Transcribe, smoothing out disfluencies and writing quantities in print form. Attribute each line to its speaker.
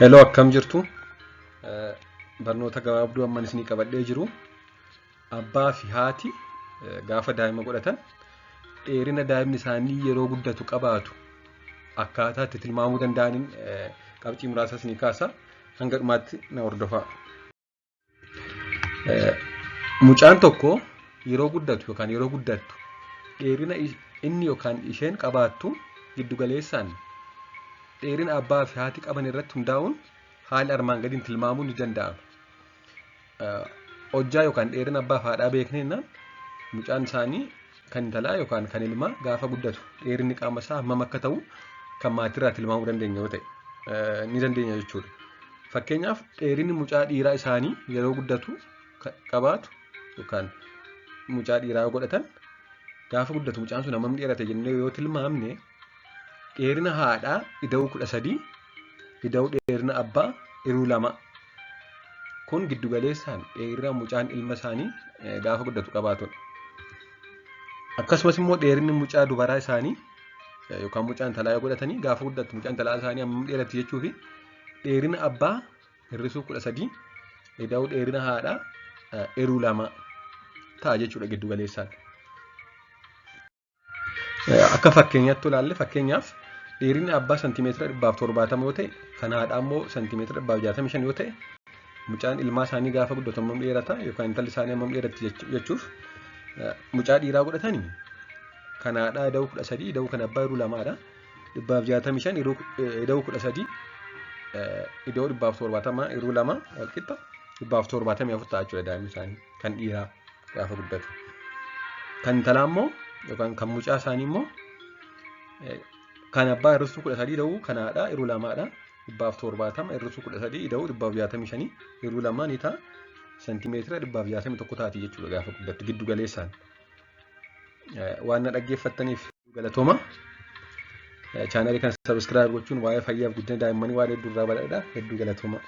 Speaker 1: Hello, akkam jirtu? Barnoota gabaabduu amman isinii qabadhee jiru. Abbaa fi haati gaafa daa'ima godhatan dheerina daa'imni isaanii yeroo guddatu qabaatu akkaataa itti tilmaamuu danda'aniin qabxii muraasa isinii kaasa. Hanga dhumaatti na hordofaa. Mucaan tokko yeroo guddatu yookaan yeroo guddattu dheerina inni yookaan isheen qabaattu giddugaleessaan dheerina abbaa fi haati qaban irratti hundaa'uun haala armaan gadiin tilmaamuun ni danda'ama. Hojjaa yookaan dheerina abbaa fi haadhaa beekneennaan mucaan isaanii kan intalaa yookaan kan ilmaa gaafa guddatu dheerinni qaama isaa hammam akka ta'u kan maatiirraa tilmaamuu dandeenya yoo ta'e ni dandeenya jechuudha. Fakkeenyaaf, dheerinni mucaa dhiiraa isaanii yeroo guddatu qabaatu yookaan mucaa dhiiraa yoo godhatan gaafa guddatu mucaan sun hammam dheerate jennee yoo tilmaamne, dheerina haadhaa ida'uu 13 ida'uu dheerina abbaa hiruu 2, kun giddugaleessaan dheerina mucaan ilma isaanii gaafa guddatu qabaatudha. Akkasumas immoo dheerinni mucaa dubaraa isaanii yookaan mucaa intalaa yoo godhatanii gaafa guddattu mucaa intalaa isaanii hammam dheeratti jechuu fi dheerina abbaa hir'isuu 13 ida'uu dheerina haadhaa hiruu 2 ta'a jechuudha giddu galeessaan. Akka fakkeenyaatti ilaalle, fakkeenyaaf dheerinni abbaa santiimeetira 170 yoo ta'e, kan haadhaa immoo santiimeetira 165 yoo ta'e, mucaan ilmaa isaanii gaafa guddatu hammam dheerata yookaan intalli isaanii hammam dheeratti jechuuf, mucaa dhiiraa godhatanii kan haadhaa ida'uu 13 ida'uu kan abbaa hiruu lamaadha. 165 ida'uu 13 ida'uu 170 hiruu 2 walqixa 174 ta'a jechuudha daa'imni isaanii kan dhiiraa gaafa guddatu. Kan intalaa immoo yookaan kan mucaa isaanii immoo kan abbaa hir'isuu 13 ida'uu kan haadhaa hiruu lamaadha. 170 hir'isuu 13 ida'uu 165 hiruu 2 ni ta'a. Santimeetira 161 taati jechuudha gaafa guddattu giddu galeessaan. Waan na dhaggeeffattaniif galatooma. Chaanalii kana sabiskiraayib gochuun waa'ee fayyaaf guddina daa'immanii waan hedduu irraa baradha. Hedduu galatooma.